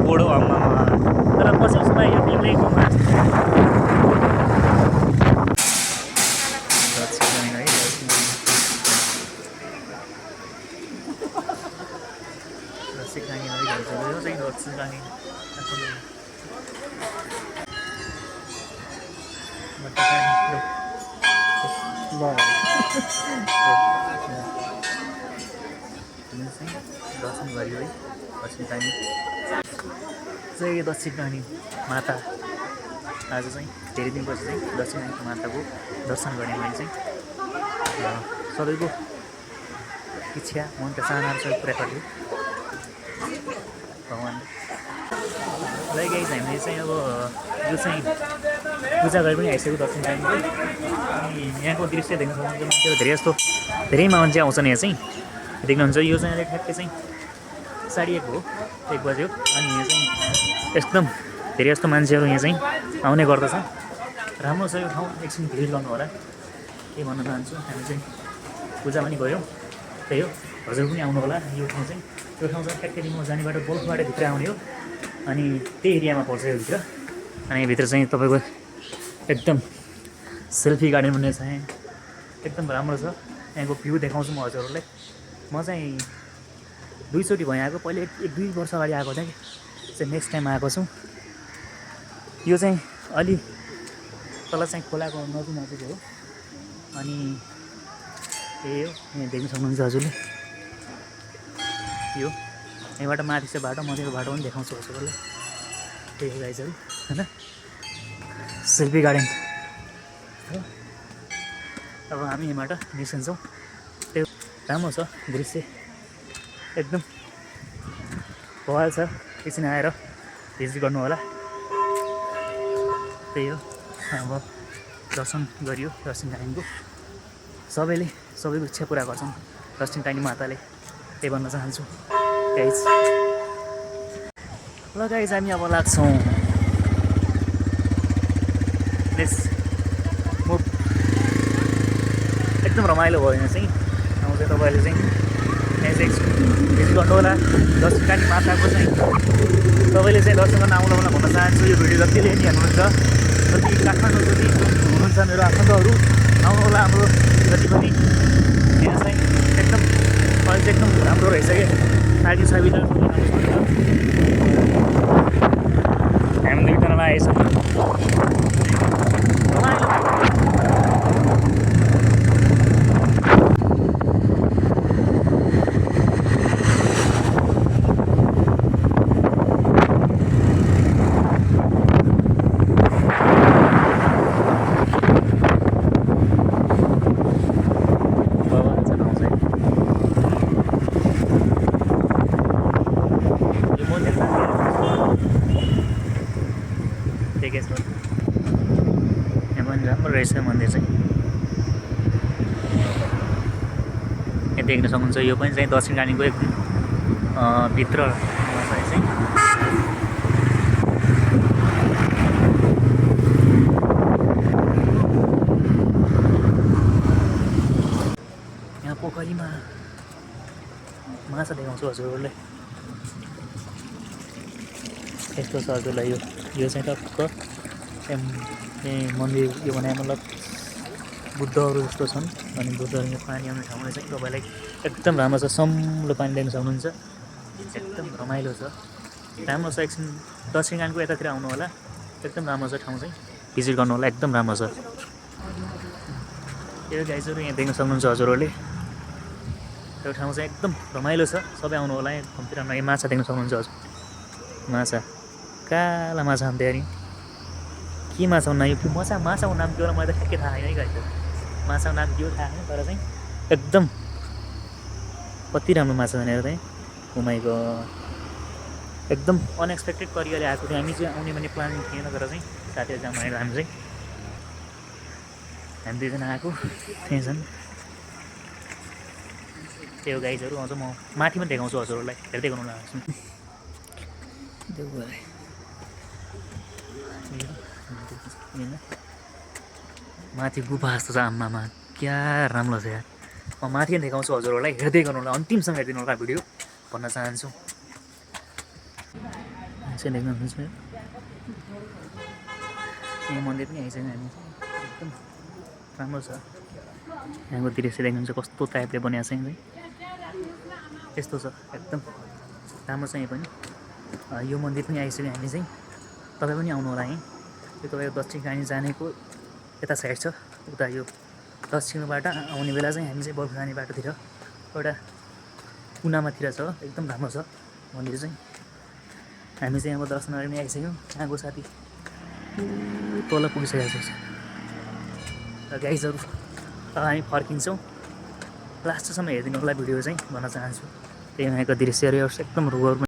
गोडो आम्मा तर पछि उसमा यो फिल्मले गुमा दर्शन गरियो है दक्षिण काली चाहिँ दक्षिण काली माता आज चाहिँ धेरै दिनपछि चाहिँ दक्षिण काली माताको दर्शन गर्ने मैले चाहिँ सबैको इच्छा मनका चाहनाहरू सबै पुरा गरियो भगवान्ले लाइक हामीले चाहिँ अब यो चाहिँ पूजा गरे पनि आइसक्यो दक्षिण कालीको अनि यहाँको दृश्य देख्न सक्नुहुन्छ मान्छेहरू धेरै जस्तो धेरै मान्छे आउँछन् यहाँ चाहिँ देख्नुहुन्छ यो चाहिँ अहिले ठ्याक्कै चाहिँ 1:30 हो 1 बज्यो अनि यहाँ चाहिँ एकदम धेरै जस्तो मान्छेहरू यहाँ चाहिँ आउने गर्दछ राम्रो छ यो ठाउँ एकछिन भिड गर्नु होला के भन्न चाहन्छु हामी चाहिँ पूजा पनि गयौँ त्यही हो हजुर पनि आउनु होला यो ठाउँ चाहिँ ठ्याक्कै म जाने बाटो गोल्फबाट भित्र आउने हो अनि त्यही एरियामा पर्छ यो भित्र अनि भित्र चाहिँ तपाईँको एकदम सेल्फी गार्डन भन्ने छ यहाँ एकदम राम्रो छ यहाँको भ्यू देखाउँछु म हजुरहरूलाई म चाहिँ 2 चोटि भयो आएको पहिले 1-2 वर्ष अगाडि आएको चाहिँ नेक्स्ट टाइम आएको छु यो चाहिँ अलि तल चाहिँ खोलाको नजिक हो अनि यही हो यहाँ देख्न सक्नुहुन्छ हजुरले यो यहाँबाट माथि चाहिँ बाटो मध्येको बाटो पनि देखाउँछु हजुरहरूलाई त्यही हो गाइजहरू होइन सेल्फी गार्डन हो अब हामी यहाँबाट निस्किन्छौँ त्यो राम्रो छ दृश्य एकदम भवाल छ एकछिन आएर भिजिट गर्नु होला त्यही हो अब दर्शन गरियो दक्षिण कालीको सबैको इच्छा पुरा गर्छन् दक्षिण काली माताले त्यही भन्न चाहन्छु गाइज ल गाइज हामी अब लाग्छौँ एकदम रमाइलो भयो यहाँ चाहिँ आउँछ तपाईँले चाहिँ यहाँ चाहिँ भिजिट गर्नु होला दक्षिण काली माताको चाहिँ तपाईँले चाहिँ दर्शन गर्न आउनु होला भन्न चाहन्छु यो भिडियो जतिले नि हेर्नुहुन्छ जति काठमाडौँ जति हुनुहुन्छ मेरो आफन्तहरू आउनु होला हाम्रो जति पनि यहाँ चाहिँ एकदम अहिले चाहिँ एकदम राम्रो रहेछ क्या साडी साबिना हामी दुईजनामा आइसक्यौँ राम्रो रहेछ मन्दिर चाहिँ यहाँ देख्न सक्नुहुन्छ यो पनि चाहिँ दक्षिण कालीको एकदम भित्र चाहिँ यहाँ पोखरीमा माछा देखाउँछु हजुरहरूले यस्तो छ हजुरलाई यो चाहिँ टक्क मन्दिर यो भने मतलब बुद्धहरू जस्तो छन् अनि बुद्धहरू यहाँ पानी आउने ठाउँमा चाहिँ तपाईँलाई एकदम राम्रो छ सम्लो पानी देख्न सक्नुहुन्छ एकदम रमाइलो छ राम्रो छ एकछिन दक्षिण कालीको यतातिर आउनु होला एकदम राम्रो छ ठाउँ चाहिँ भिजिट गर्नु होला एकदम राम्रो छ यो गाइजहरू यहाँ देख्न सक्नुहुन्छ हजुरहरूले त्यो ठाउँ चाहिँ एकदम रमाइलो छ सबै आउनु होला यहाँ ठाउँतिर यहाँ माछा देख्न सक्नुहुन्छ हजुर माछा काला माछा अन्त यार के माछाको नाम यो माछाको नाम के होला मलाई त ठ्याक्कै थाहा छैन है गाइजहरू माछाको नाम के हो थाहा छैन तर चाहिँ एकदम कति राम्रो माछा भनेर चाहिँ घुमाइको एकदम अनएक्सपेक्टेड तरिकाले आएको थियो हामी चाहिँ आउने भने प्लानिङ थिएन तर चाहिँ साथीहरू जाउँ भनेर हामी दुईजना आएको थिएछन् त्यही हो गाइजहरू अझ म माथि पनि देखाउँछु हजुरहरूलाई हेर्दै गर्नु लाग्छु माथि गुफा जस्तो छ आम्मामा क्या राम्रो छ यार म माथि पनि देखाउँछु हजुरहरूलाई हेर्दै गर्नु होला अन्तिमसम्म हेरिदिनु होला भिडियो भन्न चाहन्छु चाहिँ देख्नुहुन्छ यहाँ मन्दिर पनि आइसक्यो हामी एकदम राम्रो छ यहाँको दृश्य देख्नुहुन्छ कस्तो टाइपले बनिएको छ यहाँ यस्तो छ एकदम राम्रो छ यहाँ पनि यो मन्दिर पनि आइसक्यो हामी चाहिँ तपाईँ पनि आउनु होला यहीँ यो तपाईँको दक्षिण कानी जानेको यता साइड छ उता यो दक्षिणबाट आउने बेला चाहिँ हामी चाहिँ बर्फ जाने बाटोतिर एउटा कुनामातिर छ एकदम राम्रो छ मन्दिर चाहिँ हामी चाहिँ यहाँको दर्शन गरेर पनि आइसक्यौँ यहाँको साथी तल पुगिसकेको छ र गाइजहरू अब हामी फर्किन्छौँ लास्टसम्म हेरिदिनु होला भिडियो चाहिँ भन्न चाहन्छु त्यही यहाँको दृश्यहरू एकदम रोगहरू